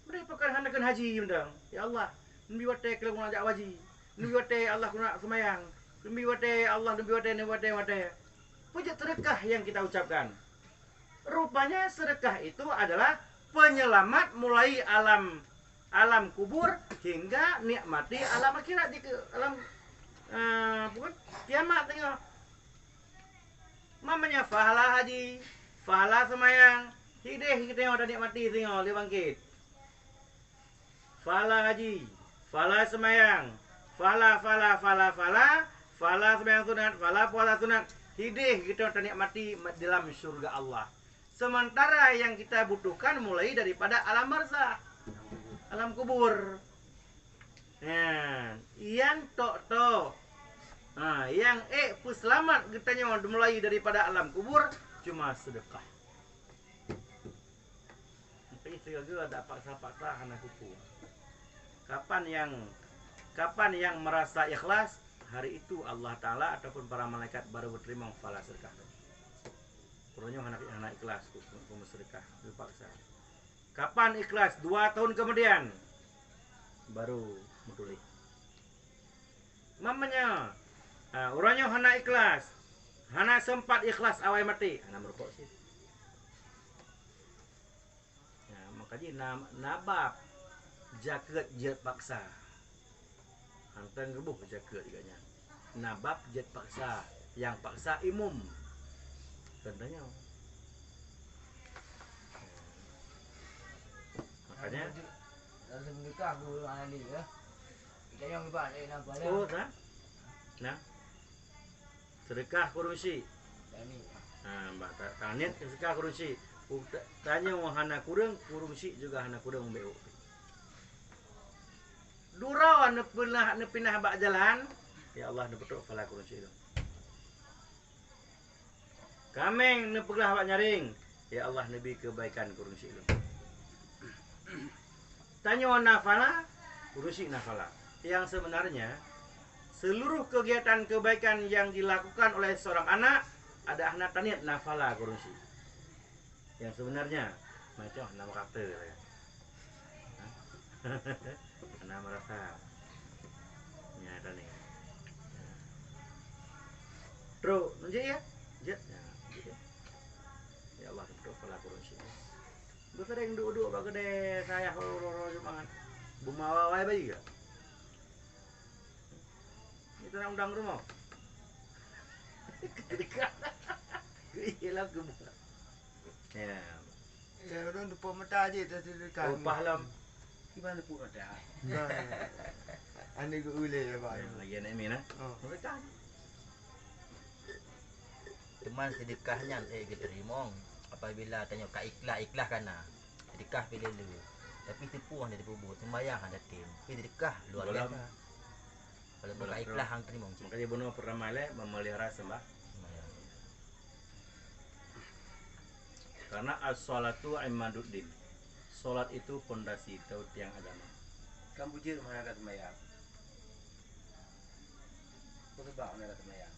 Meunyoe pakon hana kheun haji mantong, ya Allah, neubi watèe keu lôn jak haji. Neubi watèe Allah keuneuk seumayang. Neubi watèe Allah, neubi watèe, neubi watèe, watèe. Peue jeuet seudeukah nyang kita ucapkan? Rupanya seudeukah itu adalah peunyeulamat mulai alam, alam kubur hingga nikmati alam akhirat di ke-, alam, eh, apa kan? Kiamat teuh. Mamanya pahala haji, pahala seumayang, hideh geutanyoe tanikmati singoh lé bangkét. Pahala haji, pahala seumayang, pahala, pahala, pahala, pahala, pahala seumayang sunat, pahala puasa sunat, hideh geutanyoe tanikmati dalam syurga Allah. Sementara yang kita butuhkan mulai daripada alam barzakh, alam kubur. Ha, nyang tok-tok. Ha, nyang ék peuseulamat geutanyoe mulai daripada alam kubur cuma seudeukah. Tiga-tiga ada paksa-paksa hana kupu. Kapan yang kapan yang merasa ikhlas, hari itu Allah Taala ataupun para malaikat baru berterima pahala sedekah tu. Uroe nyoe hana, hana ikhlas ku, ku, ku sedekah, ku paksa. Kapan ikhlas? Dua tahun kemudian baru meutuléh. Mamanya, ha, uroe nyoe hana ikhlas, hana sempat ikhlas awai maté, hana meurukok sih. Ya, maka jih na, na bab jakeuet jeuet paksa. Hantang geuboh jakeuet juga nyan. Na bab jeuet paksa, nyang paksa imum. Contohnya. Makanya, langsung nikah dulu anak dia, ya. Kita yang hebat, eh, nampak, ya. Oh, dah. Nah. Sedekah kureueng syik. Ha, bah, ta-, taniet sedekah kureueng syik. Ku ta-, tanyoe hana kureueng, kureueng syik juga hana kureueng bék. Dura neupinah, neupinah bak jalan, ya Allah, neupeutrok pahala kureueng syik lom. Kaméng neupeuglah bak nyaring, ya Allah, neubi keubaikan kureueng syik lom. Tanyoe na pahala, kureueng syik na pahala. Yang sebenarnya, seluruh kegiatan kebaikan yang dilakukan oleh seorang anak ada hana taniet na pahala kureueng syik. Yang sebenarnya, macam hana merasa lah. Hana merasa. Nya tadi. Trok, nunjuk ya? Jeuet. Ya, nunjuk ya. Ya Allah, trok pahala kureueng syik. Beusering duek-duek bak keudè sayah roro-roro Jumat. Bumawa wai bayi ke? Itu nak undang rumah. Iya lah, keubah. Ya. Ya, ureueng teupeue mata jih teuka. Oh, pah lom. Kiban teupeue mata? Nah. Ani geuulèe ya, Pak. Ya, lagi anak Min, ah. Oh. Mata. Teuma sedekah nyan, eh, geuteurimong apabila tanyoe ka ikhlas, ikhlas ka na. Sedekah pih le-le. Tapi teupeue hana teupeue buet, seumayang hana tem. Tapi sedekah luar biasa. Walaupun ka ikhlas hana teurimong cit. Makanya bunoe peuramai lé memelihara sembah. Seumayang. Karena as-shalatu imaduddin. Salat itu pondasi atau tiang agama. Kan bujur mana kata seumayang. Peue sabab hana seumayang?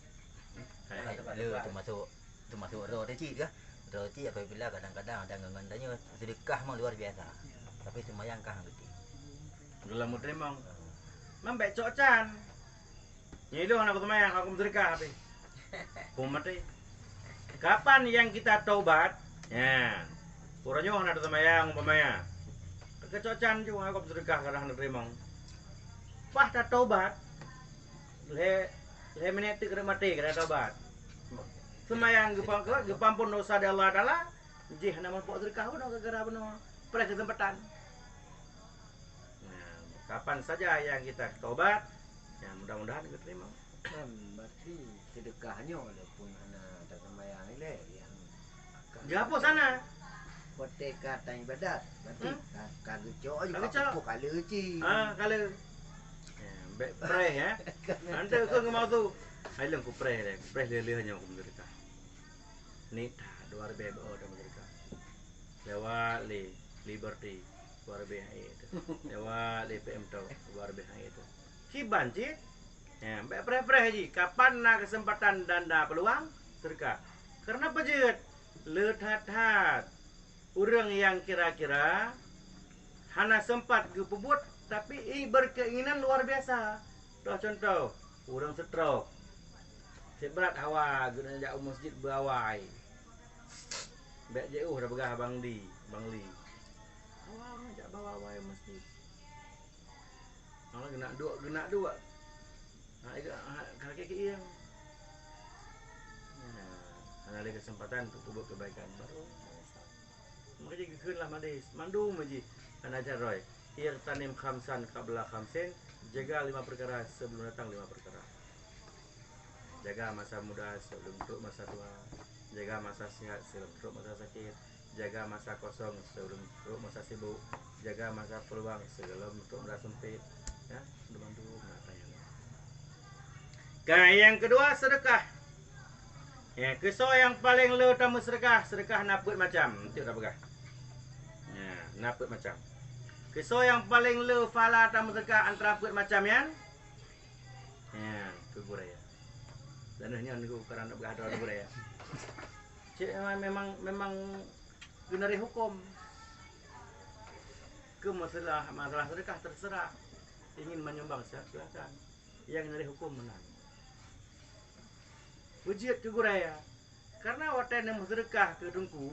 Hai, hai, le, teumasuk, teumasuk droe teuh cit kah? Droe cit apabila kadang-kadang ada ngon tanyoe sedekah memang luar biasa. Tapi seumayang kah geuti. Dalam meuteumong. Memang baik cok can. Nyoe ilong hana seumayang, aku seudeukah habéh. Hom maté. Kapan yang kita taubat? Nya. Uroe nyoe hana seumayang umpamanya. Keucok can ju aku seudeukah kadang hana teurimong. Pah tataubat. Lhèe, lhèe minèt teuk keuneuk maté keuneuk taubat. Seumayang geupang-, geupampon dosa di Allah Taala, jih hana meurumpok seudeukah bunoe gara-gara bunoe. Preh keuseumpatan. Nah, kapan saja yang kita taubat, ya, mudah-mudahan diterima. Kan berarti sedekah nyoe walaupun hana taseumayang ilèe, yang akan Di hapus sana. Kote ka tan ibadat, berarti Hmm? ka, ka geucok Ka juga geucok. Pupuk kala cit. Ah, kala. Ya, bèk preh, ya. Nanti kau ngemau tu. Hai leng ku preh deh, ku preh leuh-leuh nyoe ku sedekah. Ni that dua ribèe bak oh dah mereka. Lewat lé Liberty dua ribèe hai tu. Lewat lé P M Talk dua ribèe hai tu. Kiban cit. Ya, bèk preh-preh ji. Kapan na kesempatan dan na peluang, sedekah. Karena peujeuet, le that-that. Ureueng nyang kira-kira hana sempat geupeubuet, tapi i berkeinginan luar biasa. Toh contoh, ureueng stroke. Sibrat hawa geuneuk jak u masjid beuawai. Bèk jiôh dah peugah Bang Di, Bang Li. Hawa geuneuk jak beuawai u masjid. Hawa geuneuk duek, geuneuk duek. Ha, iga, ha, kaki kieng. Nah, hana lé kesempatan untuk peubuet kebaikan baru. Maka jadi geukheun lah hadis, mandum ji hana carôi. Ightanim khamsan qabla khamsin, jaga lima perkara sebelum datang lima perkara. Jaga masa muda sebelum trok masa tua, jaga masa sihat sebelum trok masa sakit, jaga masa kosong sebelum trok masa sibuk, jaga masa peluang sebelum trok masa sempit. Ya, mandum-mandum mata yang. Ka yang kedua, sedekah. Ya, keusoe nyang paleng le tameuseudeukah, seudeukah na peuet macam, enteuk tapeugah. Ya, Na peuet macam. Keu soe nyang paleng le pahala tameuseudeukah antara peuet macam nyan? Nyan, keu gurèe. Dan nyoe nyoe karan peugah droe gurèe. Cit memang, memang, memang geunari huköm. Keu masalah, masalah seudeukah terserah. Ingin menyumbang, silakan. Nyang geunari huköm meunan. Beujeuet keu gurèe. Karena watèe neumeuseudeukah keu teungku,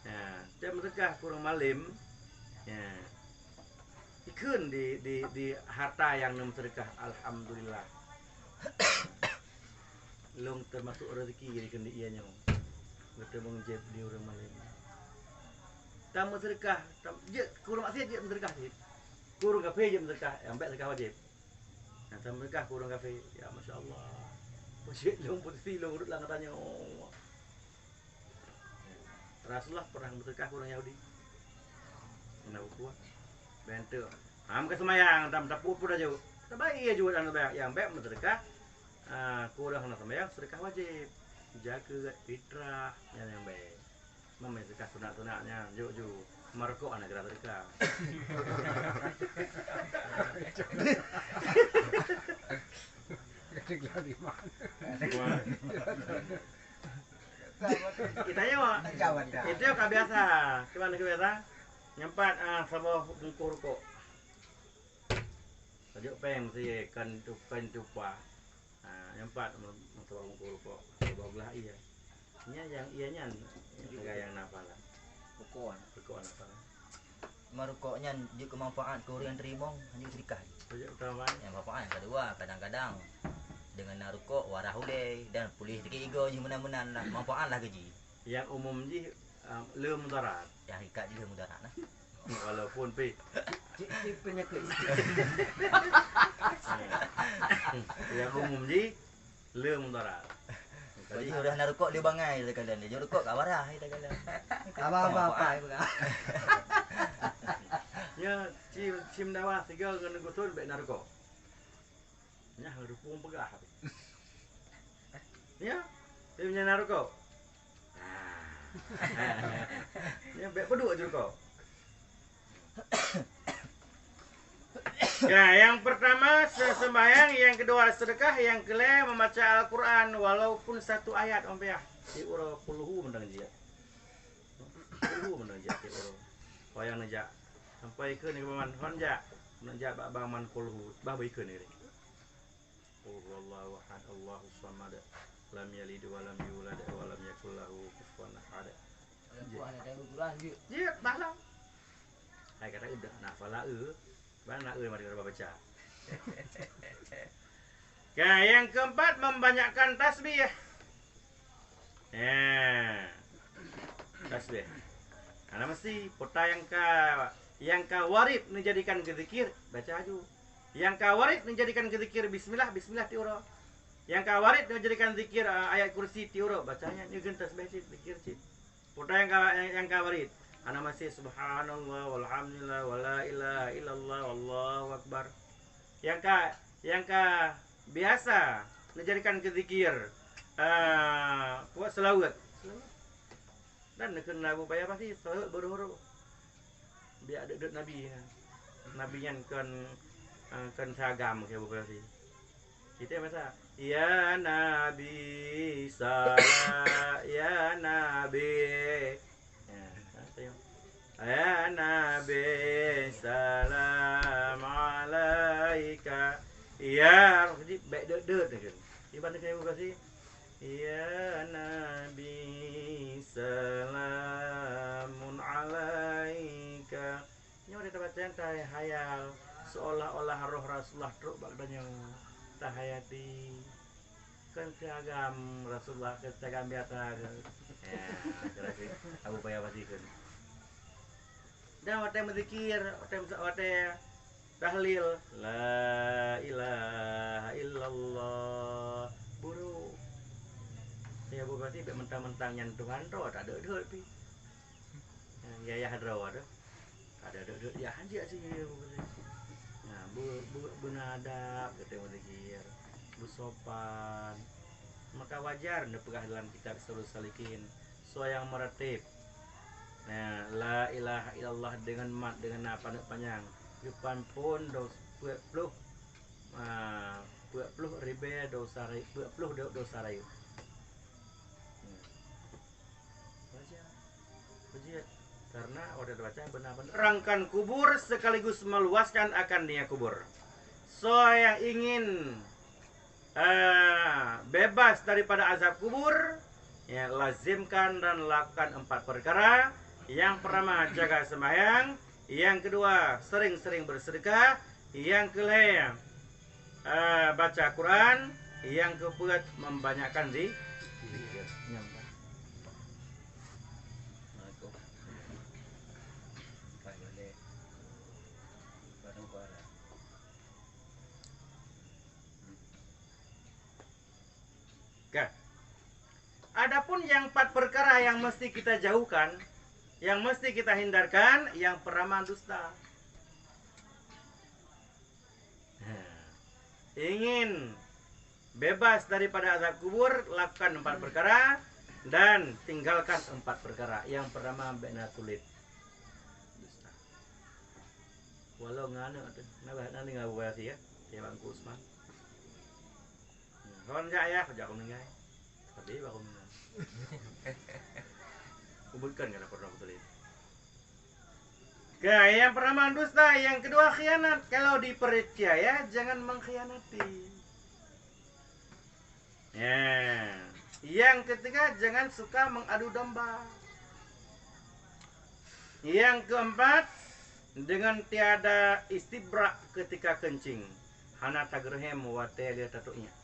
ya, watèe meuseudeukah keu ureueng malém, ya, ikheun di, di, di harta nyang neumeuseudeukah, alhamdulillah. Lôn teumasuk rezeki dikeue di ie nyoe. Beuteumeung jieb di ureueng malém. Tameuseudeukah, tam-, jeuet keu ureueng maksiet jeuet meuseudeukah cit. Keu ureueng kafé jeuet meuseudeukah, nyang bèk seudeukah wajéb. Nyang tameuseudeukah keu ureueng kafé, ya masya Allah. Beujeuet lôn posisi lôn rhot lam geutanyoe. Rasulullah pernah meuseudeukah keu ureueng Yahudi. Hana buku. Bèk teuk. Ha, meuka seumayang, tam tapeuet-peuet laju. Tabai laju dan seumayang. Nyang bèk meuseudeukah, ah, keu ureueng hana seumayang, seudeukah wajéb. Jakeuet, fitrah, nyan nyang bèk. Meuseudeukah sunat-sunat nyan, jok ju. Marukok hana kira seudeukah. Kita nyoe. Itu ka biasa. Cuman ka biasa. Nyang pat, ah, saboh bungkôh rukok. Tajok péng sie kan tu, kan tupa. Ah, nyang pat meusaboh bungkôh rukok. Saboh glah ie. Nyan nyang ie nyan, nyang sagai nyang na pahala. Rukok. Rukok na pahala. Cuma rukok nyan jeuet keu manfaat keu ureueng nyang teurimong, hana jeuet keu seudeukah. Jeuet keu manfaat. Nyang manfaat nyang keudua, kadang-kadang deungon na rukok, warah ulèe dan puléh sakét igoe jih meunan-meunan lah. Manfaat lah keu jih. Nyang umum jih, em, le mudarat. Nyang hakikat jih le mudarat lah. Walaupun pi. Cit, cit peunyakét. Nyang umum jih, le mudarat. Jadi, udah na rukok le bangai, dia kata. Dia rukok kat warah, dia kata. Abang apa-apa, dia peugah. Ya, ci, ci meudawa sigoe ngon geuthon bèk na rukok. Nyan hareuh peugah. Ya, dia nyan na rukok. Ah. Ya, bèk peuduek ju rukok. Ya, yang pertama se-, sembahyang, yang kedua sedekah, yang kelima membaca Al-Quran walaupun satu ayat, Om Piah. Di uroe puluh mantong jih. Puluh mantong jih di uroe. Wayang neujak. Sampai keu ni paman, "Hon jak." Neujak bak bang man puluh. Bah beu ikeu ni. Qul huwallahu ahad, Allahus samad. Lam yalid wa lam yulad wa lam yakul lahu kufuwan ahad. Jeuet, bah lah. Hai kata udah, nah, fala e. Bah na e mari baca. Ka, yang keempat, membanyakkan tasbih. Ya. Tasbih. Hana meusti, peue nyang ka, nyang ka warid neujadikan keu zikir, baca laju. Nyang ka warid neujadikan keu zikir bismillah, bismillah tiep uroe. Nyang ka warid neujadikan zikir, eh, ayat kursi tiep uroe, baca nyan, nyoe kheun tasbih cit, zikir cit. Peue nyang ka, nyang, nyang ka warid. Hana meusti subhanallah, walhamdulillah, wala ilaha illallah, wallahu akbar. Nyang ka, nyang ka biasa neujadikan keu zikir, eh, peue seulaweuet. Dan neukheun Abu Bakar Basri, seulaweuet beuroh-roh. Biak deuet-deuet Nabi nyan. Nabi nyan kon, eh, kon seagam keu Abu Bakar Basri. Kita masa, "Ya Nabi, sala-, ya Nabi." Ya, tengok. "Ya Nabi, salam alaika." Ya, jadi bèk deuet-deuet kan. Iban keu Abu Bakar Basri, "Ya Nabi, salamun alaika." Nyoe di tempat nyan tahayal, seolah-olah roh Rasulullah trok bak geutanyoe. Tahayati. Kon seagam Rasulullah, kon seagam biasa ke. Ya, kira-kira Abu Bakar Basri kan. Dan watèe meuzikir, watèe, watèe tahlil, "La ilaha illallah." Buruk. Saya Abu Bakar Basri bèk mentang-mentang nyan Tuhan droe, tak deuet-deuet pih. Nyang yah droe tu. Ada deuet-deuet yah hanjeuet sih. Nah, be-, be-, beuna adab geutanyoe meuzikir, beusopan. Maka wajar neupeugah dalam kitab Iqtisadus Salikin, soe nyang meuratéb Nah, la ilaha illallah deungon mat, deungon na paneuk panyang. Geupampon dos-, peuet ploh, ah, peuet ploh ribée dosa rayeuk, peuet ploh do-, dosa rayeuk. Hmm. Baca. Baca. Karena watée tabaca beuna-beuna rangkan kubur sekaligus meluaskan akan dunia kubur. Soe nyang ingin eh, bebas daripada azab kubur, ya, lazimkan dan lakukan empat perkara. Yang pertama, jaga sembahyang. Yang kedua, sering-sering bersedekah. Yang kelhée, eh, baca Quran. Yang keempat, membanyakkan zi-, zikir. Kan? Adapun yang empat perkara yang mesti kita jauhkan, yang mesti kita hindarkan, yang pertama dusta. Nah, ingin bebas daripada azab kubur, lakukan empat perkara dan tinggalkan empat perkara. Yang pertama, bèk na tuléb. Dusta. Walau ngon aneuk teuh, na bah na deungoe Abu Yasir, ya, ya Bangku Usman. Kon jak ayah, jak keu meuninggai. Tapi baru meuninggai. Kubur kan kana pernah beutôi. Oke, yang pertama dusta, yang kedua khianat. Kalau dipercaya, jangan mengkhianati. Ya. Yang ketiga, jangan suka mengadu domba. Yang keempat, dengan tiada istibrak ketika kencing. Hana tageureuhem watée lheueh tatuek nyak.